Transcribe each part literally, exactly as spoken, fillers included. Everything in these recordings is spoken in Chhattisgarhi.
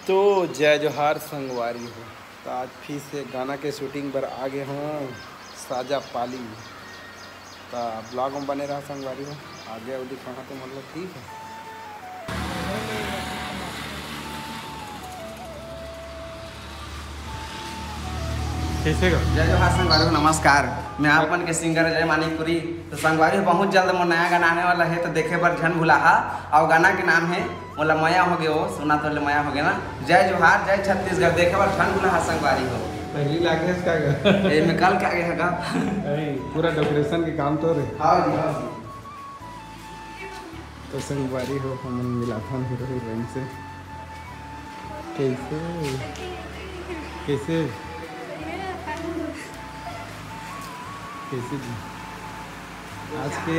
तो जय जोहार संगवारी हो। तो आज फिर से गाना के शूटिंग बर आ गे हों साजा पाली। तो ब्लॉग में बने रहा संगवारी हो, आगे अउ दिखाना तो मतलब ठीक है। कैसे का? जय जोहार संगवारी हो, नमस्कार। मैं आप मन के सिंगर अजय मानिकपुरी। तो संगवारी हो, बहुत जल्द मोर नया गाना आने वाला है, तो देखे बर झन भुलाहा। और गाना के नाम है मोला मया हो गे ओ, सुना तो ले मया हो गे ना। जय जोहार, जय छत्तीसगढ़, देखे बर झन भुलाहा संगवारी हो। पहली लागे इसका गा। ए, मैं कल का गया गा। अरे, पूरा डेकोरेशन के काम तो रे। हाँ जी, हाँ जी। तो संगवारी हो, हमन मिलाथन हीरो हीरोइन से। कैसे? कैसे? कैसे जी? आज के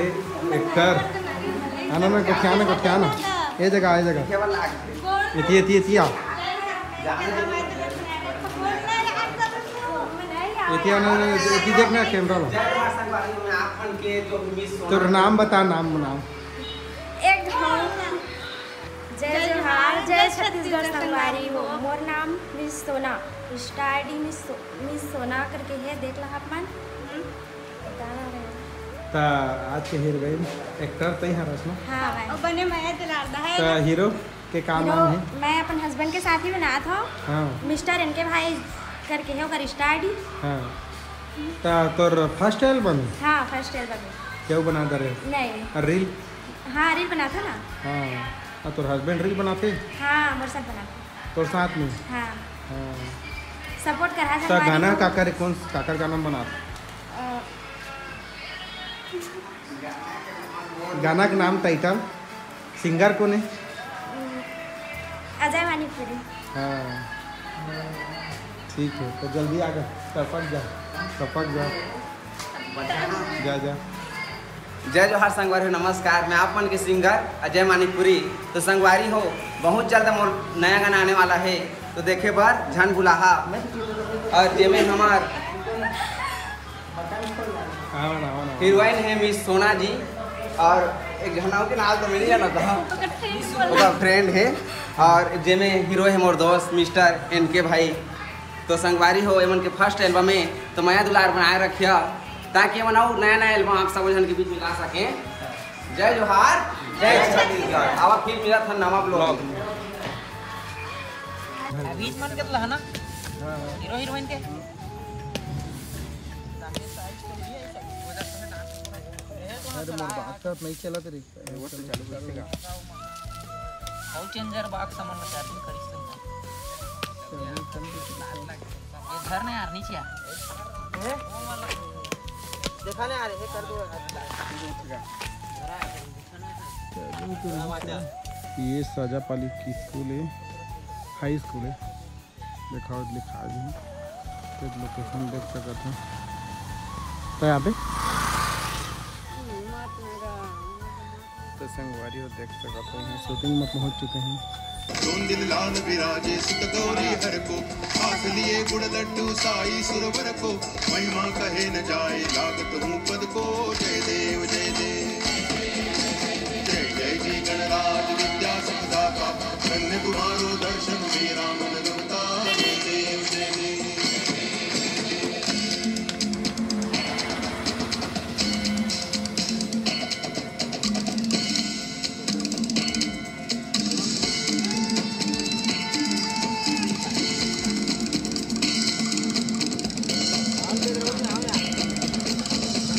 एक्टर। आना ना, गोठियाना, गोठियाना। ए जगह, ए जगह। एती, एती, एती आ। एती आना, एती देखना कैमरा ला। तोर नाम बता, नाम, नाम। एक घाव। जय जोहार, जय छत्तीसगढ़ संगवारी हो। मोर नाम मिस सोना, इंस्टा आईडी मिस सो-, मिस सोना करके है, देख ला आप मन। बता रहे हैं। त आज के हीरोइन एक्टर तई हरस ना? हाँ भाई। और बने मया दुलार दा है त ना? हीरो के का हीरो नाम है? मैं अपन हस्बैंड के साथ ही बनात हूँ। हाँ। मिस्टर एन के भाई करके है ओकर इंस्टा आईडी। हाँ। त तोर फर्स्ट एल्बम है? हाँ, फर्स्ट एल्बम है। केहू बना दे रहे? नहीं। और रील? हाँ, रील बनाता ना। हाँ। और तोर हस्बैंड रील बनाते? हाँ, मोर साथ बनाते। तोर साथ में? हाँ। हाँ। सपोर्ट करा त संगवारी गाना हो। काकर, कौन काकर गाना बनात? अ, गाना के नाम, टाइटल, सिंगर कौन है? अजय मानिकपुरी। हाँ, ठीक है, तो जल्दी आ जा, टपक जा, टपक जा, जा, जा। जय जोहार संगवारी हो, नमस्कार, मैं आप मन के सिंगर अजय मानिकपुरी। तो संगवारी हो, बहुत जल्द मोर नया गाना आने वाला है, तो देखे बर झन भुलाहा। और जेमे हमार आवा ना, आवा ना, आवा ना। हीरोइन है मिस सोना जी, और एक झन अउ के नाम तो मैं नहीं जानत हूँ, ओकर फ्रेंड है, और जेमे हीरो है मोर दोस्त मिस्टर एन के भाई। तो संगवारी हो, एमन के फर्स्ट एल्बम है, तो मया दुलार बनाए रखिया, ताकि एमन अउ नया नया एल्बम आप सब झन के बीच में ला सके। जय जोहार, जय छत्तीसगढ़। आवा फिर मिलत हन नवा ब्लॉग। अभी मन के तो है ना, हीरो हीरोइन के। अरे मोर बात तो नहीं चलत रही। वो तो चालू कैसे का? हाउ चेंजर बात समझ में चार्जिंग करी से। ये घर नहीं यार, नीचे आ। देखा नहीं आ रहे, कर दो। ये साजापाली की स्कूल है, हाई स्कूल है। देखा, लिखा भी है, तो लोकेशन देख सकत हो। तो यहाँ पे तो संगवारी हो, देख सकत हो, यहाँ शूटिंग में पहुँच चुके हैं। दोन दिन लाल विराजे सुत गौरी हर को, आस लिए गुड़ लड्डू साई सुरवर को, महिमा कहे न जाए लागत हूँ पद को। जय देव जय देव, जय जय जी गणराज विद्या सुखदाता, धन्य तुम्हारो दर्शन मेरा मन रमता। जय देव जय देव।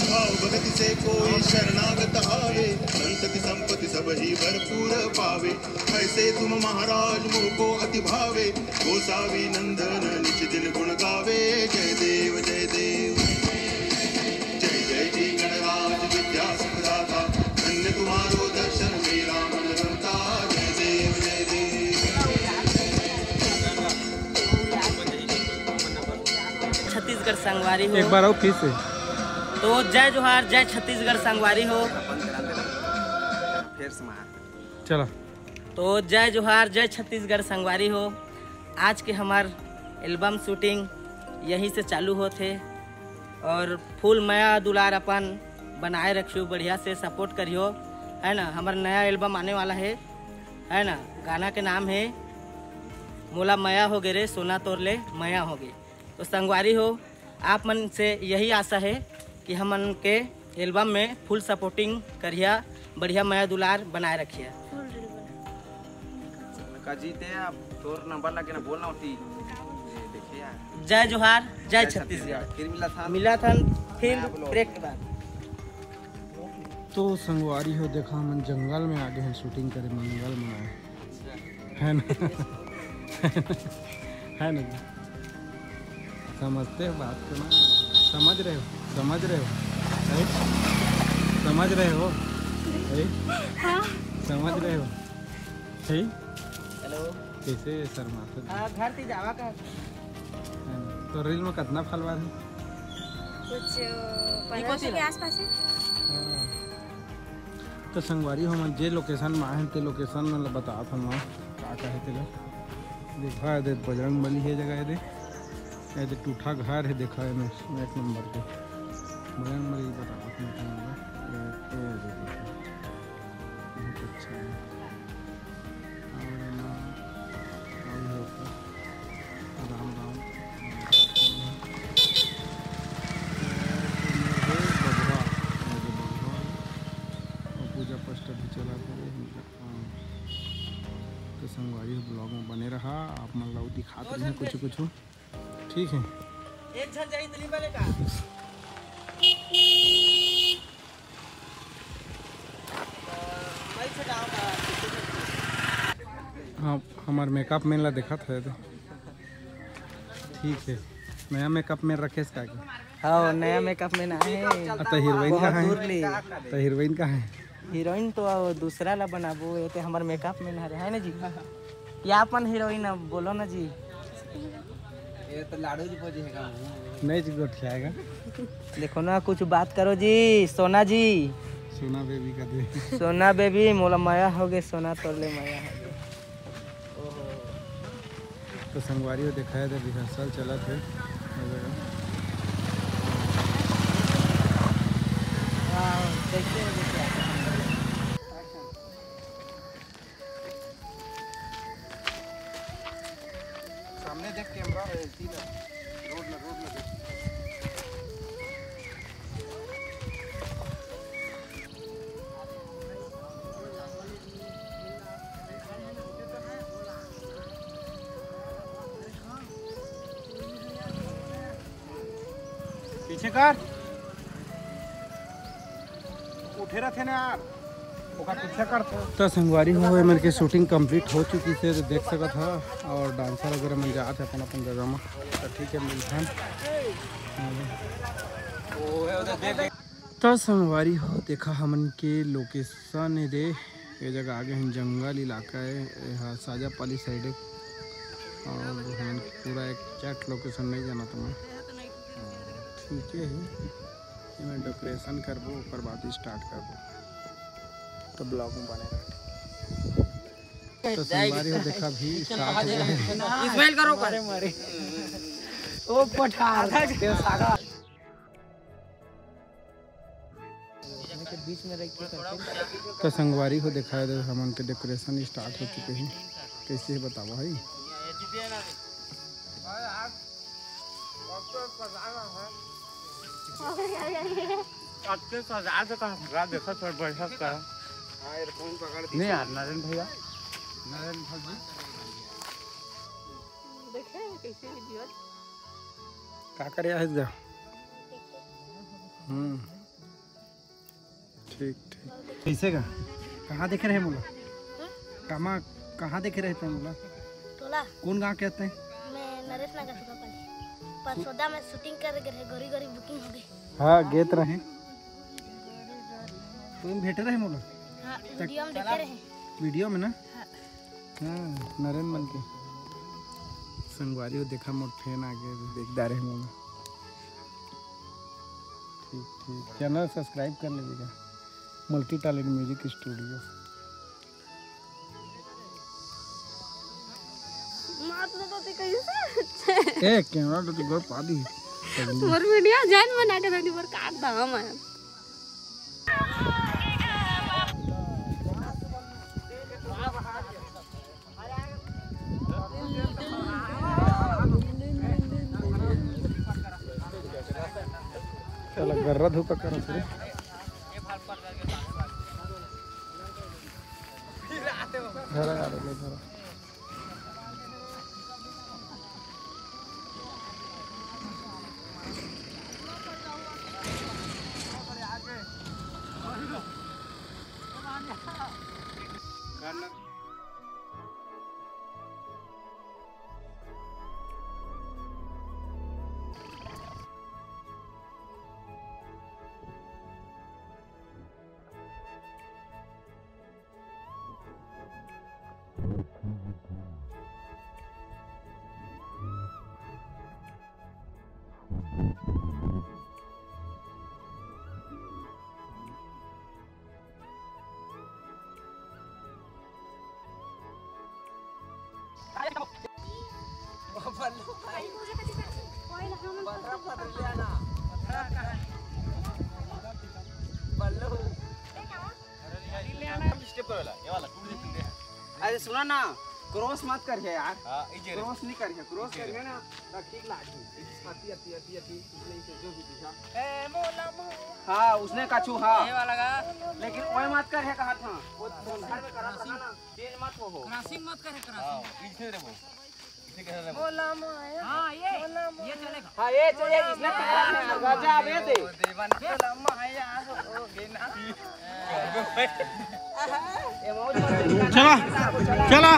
भाव भगत से कोई शरणागत आवे, संत की संपत्ति सब ही भरपूर पावे। ऐसे तुम महाराज मोको अति भावे, गोसावी नंदन निच दिन गुण गावे। जय देव जय देव, जय जय जी गणराज विद्या सुखदाता, धन्य तुम्हारो दर्शन मेरा मन रमता। जय देव जय देव। छत्तीसगढ़ संगवारी हो। एक बार और फिर से। तो जय जोहार, जय छत्तीसगढ़ संगवारी हो। फिर से मार। चलो। तो जय जोहार, जय छत्तीसगढ़ संगवारी हो। आज के हमार एल्बम शूटिंग यहीं से चालू होत हे और फुल मया दुलार अपन बनाए रखियो, बढ़िया से सपोर्ट करियो, है ना। हमार नया एल्बम आने वाला है, है ना। गाना के नाम है मोला मया हो गे रे, सोना तोर ले मया हो गे। तो संगवारी हो, आप मन से यही आशा है कि हमन के एल्बम में फुल सपोर्टिंग करिहा, बढ़िया मया दुलार बनाए रखिहा। का जीते, अब तोर नंबर लगे ना, बोलना होती। ये देखिए यार। जय जोहार, जय जय छत्तीसगढ़। छत्तीसगढ़। फिर मिला था। मिला था फिर नया vlog। ब्रेक के बाद। तो संगवारी हो, देखा, हमन जंगल में आ गे हैं शूटिंग करे, मंगल मनाए, है ना? है ना जी? समझते हो बात को ना? समझ रहे हो? समझ रहे हो? है? समझ रहे हो? है? हाँ। समझ रहे हो? है? हेलो। कैसे शर्माते हो? हाँ, घर से जावा का। है ना? तो रील में कितना फॉलोअर है? कुछ, अ, पन्द्रह सौ के आसपास है। हाँ। तो संगवारी हो, हमन जे लोकेशन में आए हैं, ते लोकेशन में बतात हन, का कहे तेला। देखा, ये दे बजरंग बली है जगह, ये दे, ये दे टूठा घर है, देखा, ये में एक नंबर के बजरंग बली बतात हन, ये, ये दे, देखा। बहुत अच्छा है। और ना, और ये ऊपर राम राम। ये बघवा, ये जो बघवा है, वो पूजा पाठ अभी चला करे। हाँ। तो संगवारी हो, vlog में बने रहा, आप मन ला दिखात रहे कुछ कुछ। ठीक है। एक झन जाई इतनी पहले का? हाँ, हमार मेकअप मैन ला देखत है तो। ठीक है, नया मेकअप मैन रखेस का? हाँ, नया मेकअप मैन आए। आ, तो हीरोइन बहुत कहाँ है? दूर ले। तो हीरोइन कहाँ है? हीरोइन तो दूसरा ला बनाबो, ये तो हमार मेकअप मैन हरे, है ना जी? ये अपन हीरोइन, अब बोलो ना जी। ये तो लाडू जी पोज है का? नहीं जी, गोठियाएगा। देखो ना, कुछ बात करो जी, सोना जी। सोना बेबी का दे। सोना बेबी, मोला मया हो गे, सोना तोर ले मया हो गे। तो संगवारी हो, देखा है, तो रिहर्सल चलत है। सामने देख, कैमरा है, सीधा रोड में, रोड में देख। पीछे कर, उठे रहते ना यार, ओकर पीछे कर तो। तो संगवारी हो, एमन के शूटिंग कंप्लीट हो चुकी से, तो देख सकत हा, और डांसर वगैरह मन जात है अपन अपन जगह में। तो ठीक है, मिलथन। तो संगवारी हो, देखा, हमन के लोकेशन ए दे, ये जगह आगे हम जंगल इलाका है, ये हा साजापाली साइड है। और हमन के पूरा एग्जैक्ट लोकेशन नहीं जाना तुम्हें। ठीक है, ये मैं डेकोरेशन करबो, ओकर बाद स्टार्ट करबो, तो ब्लॉग में बने रहो। तो संगवारी हो, देखा भी स्टार्ट हो गया है। स्माइल करो, मारे मारे। ओ पठार, देव सागर। के बीच में रख के करते। तो संगवारी हो, देखा है, हमन के डेकोरेशन स्टार्ट हो चुके हैं। कैसे है बतावा है? आपके सजा से कहा लगा, देखा थोड़ा बढ़िया का। नहीं यार, नरेंद्र भैया, नरेंद्र भैया। देखे कैसे वीडियो। का करे है जा? हम्म। ठीक, ठीक। कैसे का? कहाँ देखे रहे मोला? हम्म? कामा, कहाँ देखे रहे थे मोला? टोला। कौन गाँव के आते हैं? मैं नरेश नगर सुगापाली। परसोदा में शूटिंग कर गए रहे, गोरी गोरी बुकिंग हो गई। हाँ, गेत रहे। तुम भेटे रहे मोला? हाँ, वीडियो में देखे रहे। वीडियो में ना? हाँ। हाँ, नरेन मन के। संगवारी हो, देखा मोर फैन आ गए, देखदा रहे मोला। ठीक, ठीक। चैनल सब्सक्राइब कर लीजिएगा, मल्टी टैलेंट म्यूजिक स्टूडियो। मात न तो ते कैसे? ए, कैमरा तो तू घर पा दी। मोर वीडियो जान बना के धनी पर काट दा मैं। चला, गर्रा धूप कर सुरू। धरा यार, ले धरा। अरे सुना ना, क्रॉस मत करिए यार। हाँ, इजे रे। क्रॉस नहीं करिए, क्रॉस करिए ना, तो ठीक लागी। अति, अति, अति, अति, उसने इसे जो भी दिखा। हाँ, उसने कछु, हाँ। ये वाला का? लेकिन ओए मत करिए, कहा था। वो घर में करा था ना, तेज मत हो, हो। क्रॉसिंग मत करे, क्रॉसिंग। हाँ, इसे रे वो। इसे कह रहे वो। हाँ, ये, ये चलेगा। हाँ, ये चलिए, इसने गजब ये दे। देवन के लम्हा है यार, हो गे ना। चला, चला।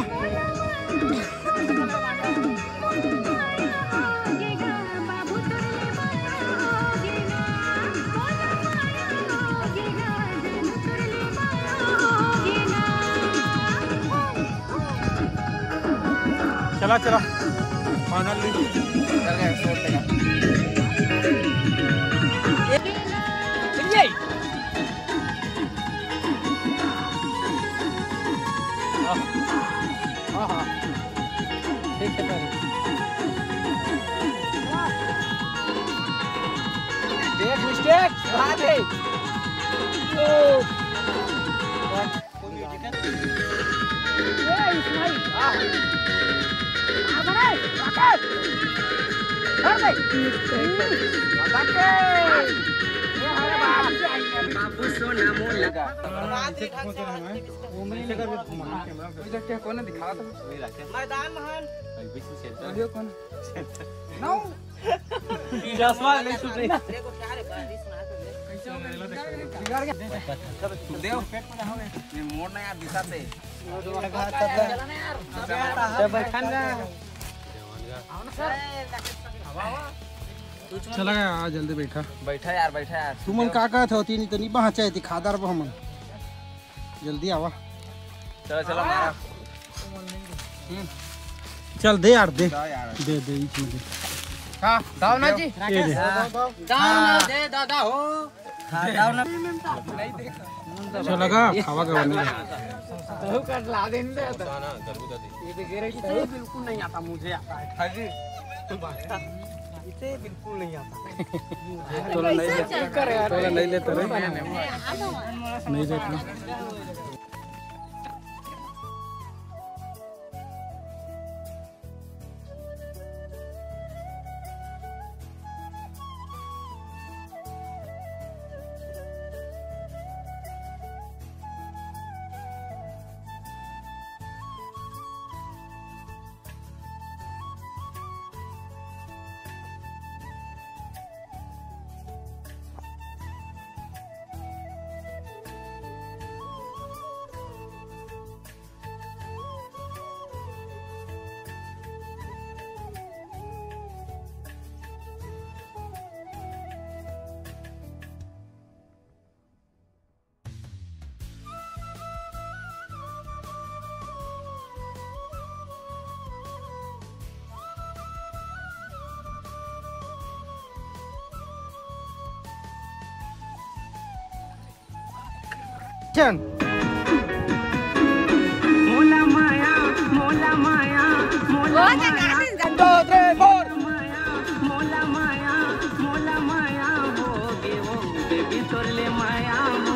चला, चला, फाइनली। हाँ, हाँ। ठीक है, सर। एक मिस्टेक, बात है। बाबू सोना मोला। चश्मा नहीं छूट रही। मोड़ ना यार, दिशा से। चला गया, आ जल्दी बैठा। बैठा यार, बैठा यार। तुमन का कहत हो, तीन इतनी बाँचा है, दिखा दर हमन। जल्दी आवा। चलो, चलो, मारा। चल दे यार, दे। दे, दे, इसमें दे। हाँ, दाव ना जी। ये दे। दाव ना दे, दादा हो। हाँ, दाव ना। चला गा, खावा गा बने। तू कर ला दे, दे। ये तो गिरे की बिल्कुल नहीं आता, मुझे आता है। हाँ जी। इसे बिल्कुल नहीं आता। तोला नहीं ले, तोला नहीं लेता रे। नहीं लेता। चल। मोला माया, मोला माया, मोला माया। One, two, three, four। मोला माया, मोला माया, मोला माया हो गे हो, बेबी तोर ले माया हो